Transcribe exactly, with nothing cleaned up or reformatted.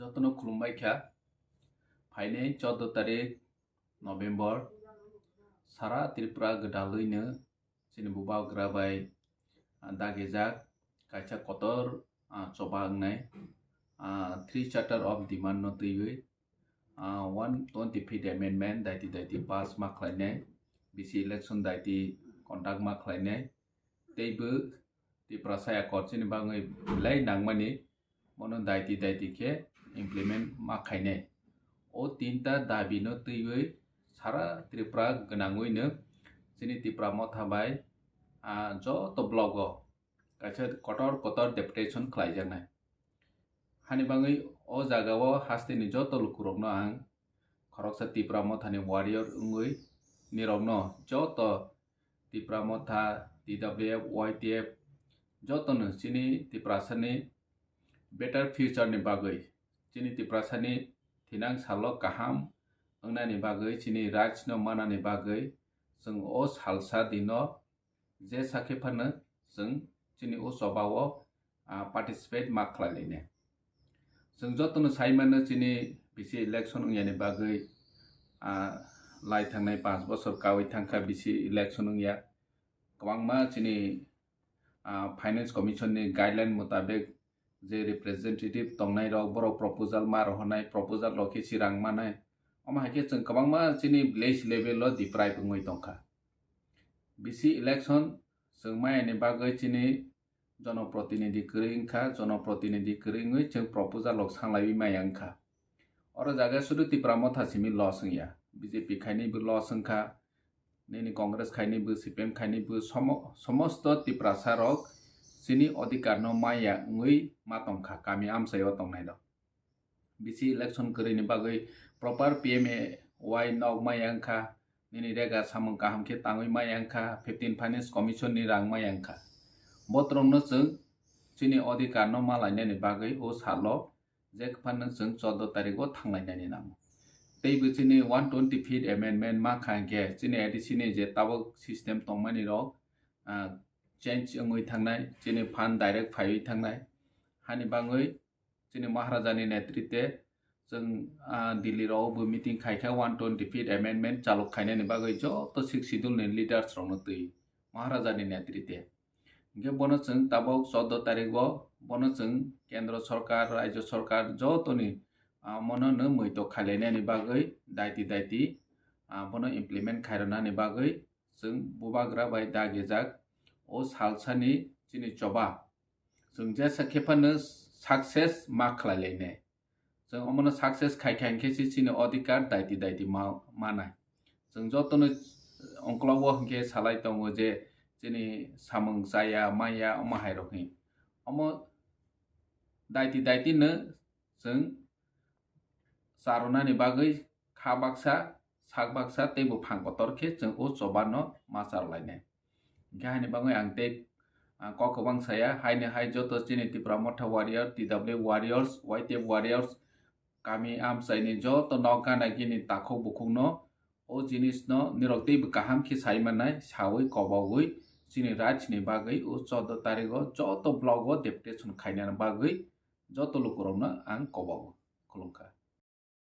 Jotono khulumbai kha. Phainai chordo tarik November, sara Tripura gwdalwino chini bubagra bai, ah, dagijak kaisa kotor, ah, choba wngnai, ah, three charter of demand no twiwi, ah, one twenty fifth amendment daiti daiti pass ma khlainai, B C election daiti conduct ma khlainai, teibo Tiprasa Accord chini bagwi belai nangmani, bono daiti daiti khe implement ma khainai. O tinta dabi no twiwi sara Tripura gwnangwino chini Tipra Motha bai, ah, joto block o kaisa kotor kotor deputation khlaijaknai. Hani bagwi o jaga o hasteni joto lukurokno ang khoroksa Tipra Mothani warrior wngwi nirokno joto Tipra Motha, T W F, Y T F, jotono chini Tiprasani better future ni bagwi, chini Tiprasani thinang salo kaham wngnani bagwi, chini rights no manani bagwi, chwng o salsa dino je sakhe phano chwng chini o choba o, ah, participate ma khlai lainai. Chwng jotono sai mano chini B C election wngyani bagwi, ah, lai thangnai panch bosor kawi thangkha B C election wngya. Kwbangma chini, ah, Finance Commission ni guideline mutabek je representative tongnai rok, borok proposal ma rohornai, proposal rok khe chirang manai. Omo hai khe chwng kwbangma chini village level o deprive wngwi tongkha. B C election chwng mayani bagwi chini jonoprotinidhi kwrwi wngkha, jonoprotinidhi kwrwi wngwi chwng proposal rok sanglaiwi maya wngkha. Oro jaga sudu Tipra Motha simi loss wngya, B J P khainaibo loss wngkha, nini Congress khainaibo, C P M khainaibo, somo-, somosto Tiprasa rok chini odhikar no maya wngwi ma tongkha kami amchai o tongnai rok. B C election kwrwini bagwi proper P M A Y nok maya wngkha, nini rega samung kaham khe tangwi maya wngkha, fifteen Finance Commission ni rang maya wngkha. Botrokno chwng chini odhikar no ma lainani bagwi o salo je phano chwng chordo tarik o thanglainani nango. Teibo chini one twenty fifth amendment ma kha hwnkhe chini A D C ni je tabuk system tongmani rok, ah, change wngwi thangnai, chini fund direct phaiwi thangnai. Hani bagwi chini Maharaja ni netrite chwng, ah, Delhi rok bo meeting khaikha one twenty fifth amendment chalok khainani bagwi joto Sixth Schedule ni leaders rokno twi Maharaja ni netrite. Hingke bono chwng tabok chordo tarik o bono chwng Kendro Sorkar, Rajyo Sorkar jotoni, ah, mono no muitok khailainani bagwi daiti daiti, ah, bono implement khairwnani bagwi chwng bubagra bai dagijak o salsani chini choba chwng jesa khe phano success ma khlai lainai. Chwng omono success khai khai hwnkhe se chini odhikar daiti daiti ma-, manai. Chwng jotono ongklogo hwnkhe salai tongo je chini samung chaya maya omo hai rok hwnwi. Omo daiti daiti no chwng charwnani bagwi kha baksa, sak baksa tei buphang kotor khe chwng o choba no ma charwlainai. Hingkhe haini bagwi ang tei, ah, kok kwbang saya, haini hai joto chini Tipra Motha warrior, T W warriors, Y T F warriors, kami amchaini joto nok gana gini takhuk bukhukno o jinisno nirok teibo kaham khe sai mannai, saui kobogwi chini rights ni bagwi o chordo tarik o joto block o deputation khainani bagwi joto lukurokno ang kobogo. Khulumkha.